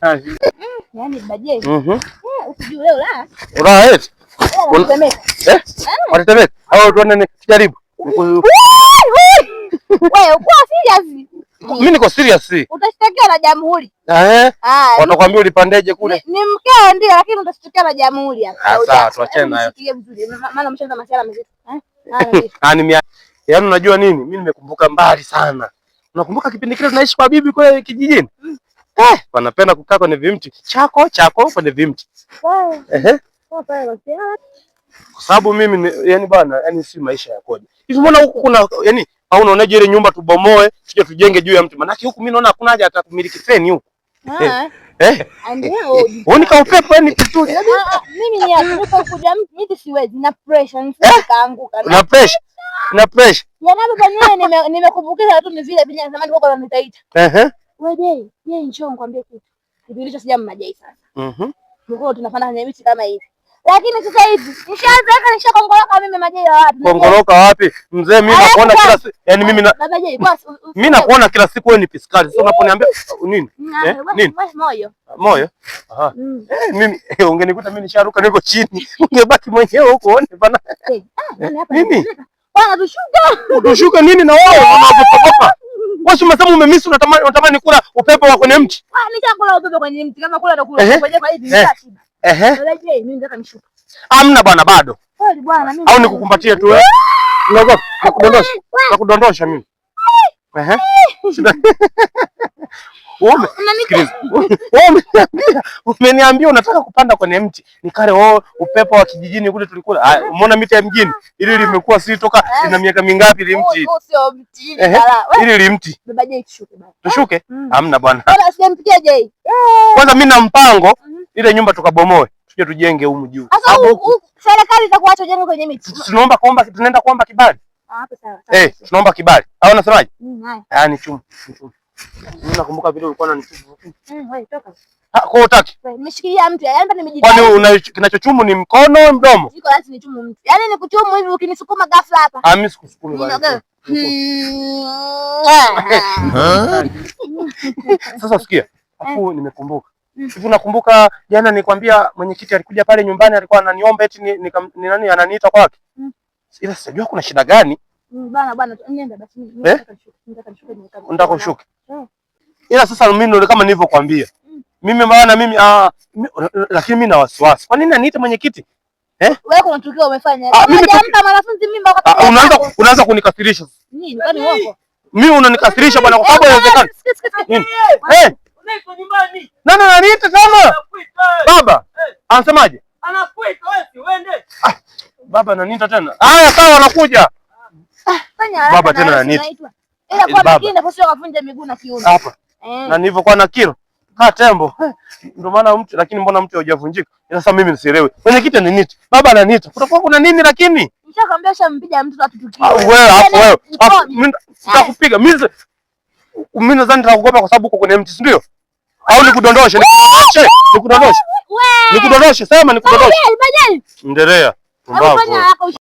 Safi. Yaani baje. Ukijua leo la. Uraha eti. Unatetemeka. Eh? Wanatetemeka. Au tuone ni tujaribu. Wewe uko serious? Mimi niko serious. Utashtakiwa na jamhuri. Eh? Ah, Watakwambia ulipandeje kule? Ni mkeo ndio, lakini utashtakiwa na jamhuri hapa. Ah, sawa, tuachane nayo. Nishikilie vizuri. Maana umeshaanza masuala mazito. Eh? Ah, ndio. Ah, ni yaani unajua nini? Mimi nimekumbuka mbali sana. Unakumbuka kipindi kile tunaishi kwa bibi kule kijijini? Eh, wanapenda kukaa kwenye vimti. Chako chako kwenye vimti. Ehe. Kwa sababu mimi yani bwana, yani si maisha yakoje. Hivi mbona huku kuna yani au unaonaje ile nyumba tubomoe, tuje tujenge juu ya mti? Maanake huku mimi naona hakuna haja hata kumiliki feni huku. Ah. Eh? Ndio. Uone ka upepo yani vizuri. Ah, ah, mimi ni hapo kuja miti siwezi na pressure nikaanguka. Una pressure? Una pressure? Yana baba nyewe nimekumbukiza tu ni vile vile zamani kwa wananiita. Ehe. Wewe je, je njoo nikwambie kitu. Kipindi hicho sija mmajai sasa. Tulikuwa tunapanda kwenye miti kama hivi. Lakini sasa hivi nishaanza nishakongoroka mimi majai ya watu. Kongoroka wapi? Mzee mimi nakuona kila siku. Yaani mimi na Baba je, boss. Mimi nakuona kila siku wewe ni piskali. Sasa unaponiambia nini? Eh, nini? Moyo. Moyo? Aha. Eh, mimi ungenikuta mimi nisharuka niko chini. Ungebaki mwenyewe huko uone bana. Ah, nani hapa? Mimi? Bwana tushuka. Utushuka nini na wao wanaogopa? Wewe umesema umemisi unatamani kula upepo wa kwenye mti. Ah, nishakula upepo kwenye mti kama kula ndo kula. Kwenye kwa hivi nishashiba. Ehe. Baba je, mimi nataka nishuke. Amna bwana bado. Kweli bwana mimi. Au nikukumbatie tu wewe? Unaogopa? Nakudondosha. Nakudondosha mimi. Ehe. Umeniambia unataka kupanda kwenye mti. Nikale upepo wa kijijini kule tulikula. Umeona miti ya mjini? Ili limekuwa si toka ina miaka mingapi ile mti? Sio mti. Ili limti. Baba je, tushuke baba. Tushuke? Hamna bwana. Bwana sijampikia je. Kwanza mimi na mpango ile nyumba tukabomoe. Tuje tujenge humu juu. Sasa serikali itakuacha ujenge kwenye miti. Tunaomba kuomba tunaenda kuomba kibali. Ah, hapo sawa. Eh, tunaomba kibali. Au unasemaje? Haya. Ah, ni chumu. Mimi nakumbuka vile ulikuwa unanichumu. Wewe toka. Ah, kwa utaki. Wewe nimeshikilia mtu, yaani hapa nimejitahidi. Kwani una kinachochumu ni mkono mdomo? Siko lazima nichumu mtu. Yaani nikuchumu hivi ukinisukuma ghafla hapa. Ah, mimi sikusukumi bwana. Sasa sikia. Afu nimekumbuka. Hivi unakumbuka jana nilikwambia mwenyekiti alikuja pale nyumbani alikuwa ananiomba eti ni nani ananiita kwake? Ila sijajua kuna shida gani. Bana bwana nenda basi mimi nataka nishuke. Nataka nishuke. Unataka ushuke? Ila sasa mimi ndio kama nilivyokuambia. Mimi maana mimi lakini mimi na wasiwasi. Kwa nini aniite mwenyekiti? Eh? Wewe kuna tukio umefanya. Hujampa mwanafunzi mimba wakati unaanza kunikasirisha. Nini? Kwani uongo? Mimi unanikasirisha bwana kwa sababu haiwezekani. Nini? Eh! Unaitwa nyumbani. Nani ananiita tena? Baba. Anasemaje? Anakuita wewe si uende. Ah, baba ananiita tena. Haya sawa nakuja. Fanya haraka. Baba tena ananiita. Ila kwa makini na sio kavunja miguu na kiuno. Hapa. Na nilivyokuwa na kilo. Ha tembo. Ndio maana mtu lakini mbona mtu hujavunjika? Sasa mimi nisielewe. Mwenyekiti ananiita. Baba ananiita. Kutakuwa kuna nini lakini? Nishakwambia ushampiga mtoto atutukie. Wewe hapo wewe. Mimi sitakupiga. Mimi nadhani nitakuogopa kwa sababu uko kwenye mti, si ndio? Au nikudondoshe, nikudondoshe, nikudondoshe. Nikudondoshe, sema nikudondoshe. Endelea. Pumbavu.